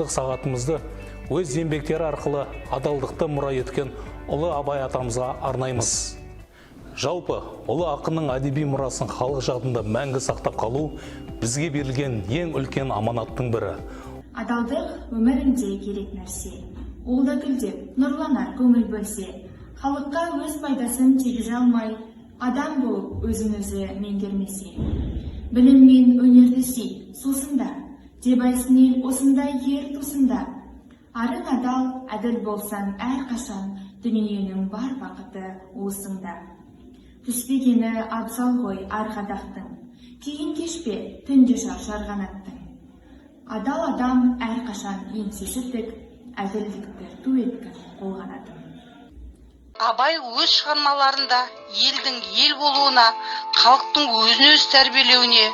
Ақындық сағатымызды өз еңбектері арқылы адалдықты мұра еткен ұлы Абай атамызға арнаймыз. Жалпы, ұлы ақынның әдеби мұрасын халық жадында мәңгі сақтап қалу бізге берілген ең үлкен аманаттың бірі. Адалдық өмірінде керек нәрсе. Ол да гүлдеп, нұрланар көңіл бөлсе. Халыққа өз пайдасын тигізе алмай, адам болып өзін өзі меңгермесе. Білім мен өнерді сүй, сусында, деп айтсын ел осындай ер тусында. Арың адал, әділ болсаң әрқашан, дүниенің бар бақыты уысыңда. Түспегені абзал ғой арғадақтың, кейін кешпе, түнде шаршар қанаттың. Адал адам әрқашан еңсесі тік, әділдікті ту еткен қолғанатым. Абай өз шығармаларында елдің ел болуына, халықтың өзін өзі тәрбиелеуіне,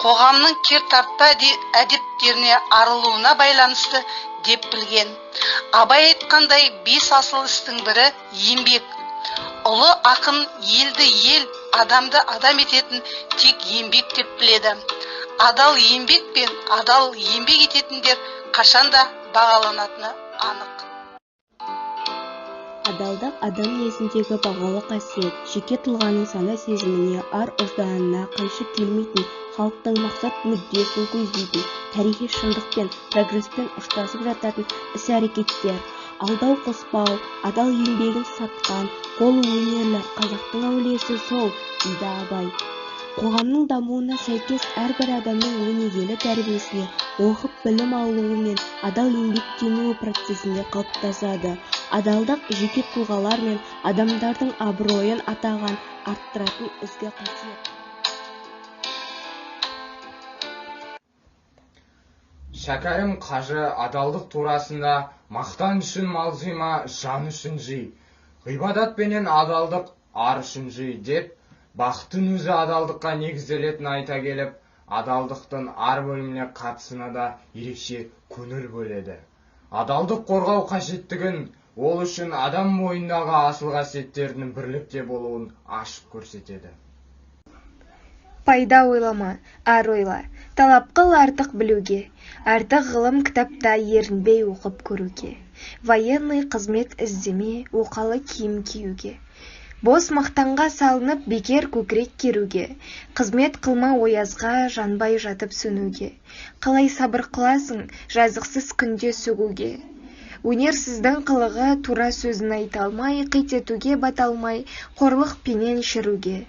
қоғамның кертартпа әдеттеріне арылуына байланысты деп білген. Абай айтқандай, бес асыл істің бірі еңбек. Ұлы ақын елді ел, адамды адам ететін тек еңбек деп біледі. Адал еңбек пен адал еңбек ететіндер қашанда бағаланатыны анық. Адалдық адам мінезіндегі бағалы қасиет, жеке тұлғаның сана-сезіміне, ар-ұжданына қайшы келмейтін, халықтың мақсат-мүддесін көздейтін, тарихи шындықпен, прогреспен ұштасып жататын іс-әрекеттер. Алдау қоспау, адал еңбегін сатқан, қолы өнерлі, қазақтың әулиесі сол, дейді Абай. Қоғамның дамуына сәйкес әрбір адамның өнегелі тәрбиесіне, оқып білім алуы мен адал еңбектенуі процесінде қалыптасады. Адалдық жеке тұлғалар мен адамдардың абыройын атағын арттыратын ізгі қасиет. Шәкәрім қажы адалдық турасында мақтан үшін мал жима, жан үшін жи. Ғибадат пенен адалдық ар үшін жи деп, бақыттың өзі адалдыққа негізделетінін айта келіп, адалдықтың ар бөліміне қатысына да ерекше көңіл бөледі. Адалдық қорғау қажеттігін, ол үшін адам бойындағы асыл қасиеттердің бірлікте болуын ашып көрсетеді. Пайда ойлама, ар ойла, талап қыл артық білуге, артық ғылым кітапта ерінбей оқып көруге. Военный қызмет іздеме, оқалы киім киюге. Бос мақтанға салынып бекер көкірек керуге, қызмет қылма оязға, жанбай жатып сөнуге. Қалай сабыр қыласың жазықсыз күнде сөгуге? Өнерсіздің қылығы тура сөзін айта алмай, қит етуге бата алмай, қорлық пенен шіруге.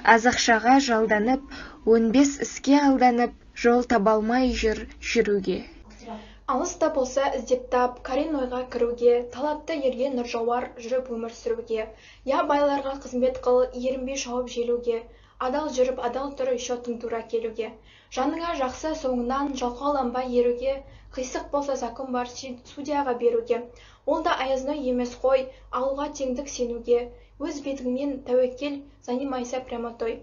Аз ақшаға жалданып, өнбес іске алданып, жол таба алмай жүр жүруге. Алыс та болса іздеп тап, Каринойға кіруге, талапты ерге нұр жауар жүріп өмір сүруге. Я байларға қызмет қыл, ерінбей шауып желуге, адал жүріп адал тұр, счетың тура келуге. Жаныңа жақсы соңынан жалқауланбай еруге, қисық болса закон бар судьяға беруге. Ол да аязной емес қой, алуға теңдік сенуге. Өз бетіңмен тәуекел, занимайся прямотой.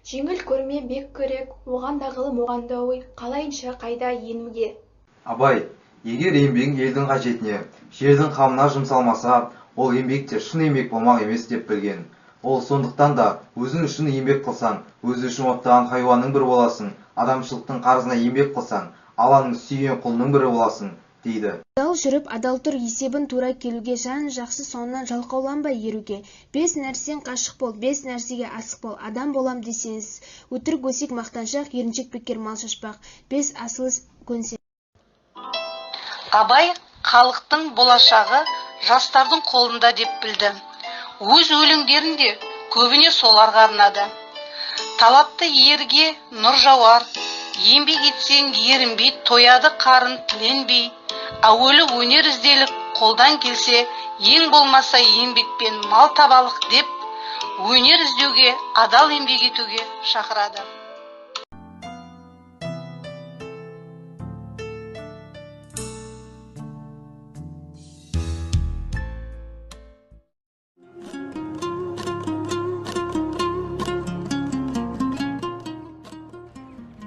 Жеңіл көрме бек керек, оған да ғылым, оған да ой, қалайынша қайда енуге. Абай, егер еңбегің елдің қажетіне, жердің қамына жұмсалмаса, ол еңбек те шын еңбек болмақ емес деп білген. Ол сондықтан да өзің үшін еңбек қылсаң, өзі үшін оттаған хайуанның бірі боласың, адамшылықтың қарызына еңбек қылсаң, Алланың сүйген құлының бірі боласың, дейді. Адал жүріп, адал тұр, есебін тура келуге, жан жақсы соңынан жалқауланбай еруге. Бес нәрседен қашық бол, бес нәрсеге асық бол, адам болам десеңіз, өтірік өсек мақтаншақ, еріншек бекер мал шашпақ, бес асыл іс көнсе. Абай халықтың болашағы жастардың қолында деп білді. Өз өлеңдерін де көбіне соларға арнады. Талапты ерге нұр жауар, еңбек етсең ерінбей тояды қарын тіленбей, әуелі өнер ізделік, қолдан келсе, ең болмаса еңбекпен мал табалық деп, өнер іздеуге, адал еңбек етуге шақырады.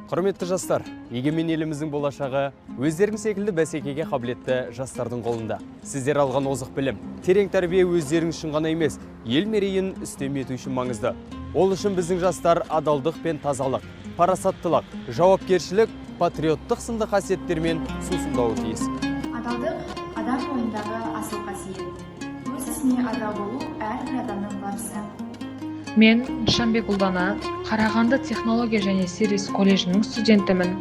Құрметті жастар, егемен еліміздің болашағы өздерің секілді бәсекеге қабілетті жастардың қолында. Сіздер алған озық білім, терең тәрбие өздерің үшін ғана емес, ел мерейін үстем ету үшін маңызды. Ол үшін біздің жастар адалдық пен тазалық, парасаттылық, жауапкершілік, патриоттық сынды қасиеттермен сусындауы тиіс. Адалдық адам бойындағы асыл қасиет. Өз ісіне адал болу әрбір адамның парызы. Мен Нышанбек Ұлдана, Қарағанды технология және сервис колледжінің студентімін.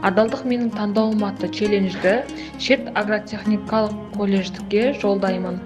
Адалдық менің таңдауым атты челленджді Шет агротехникалық колледждікке жолдаймын.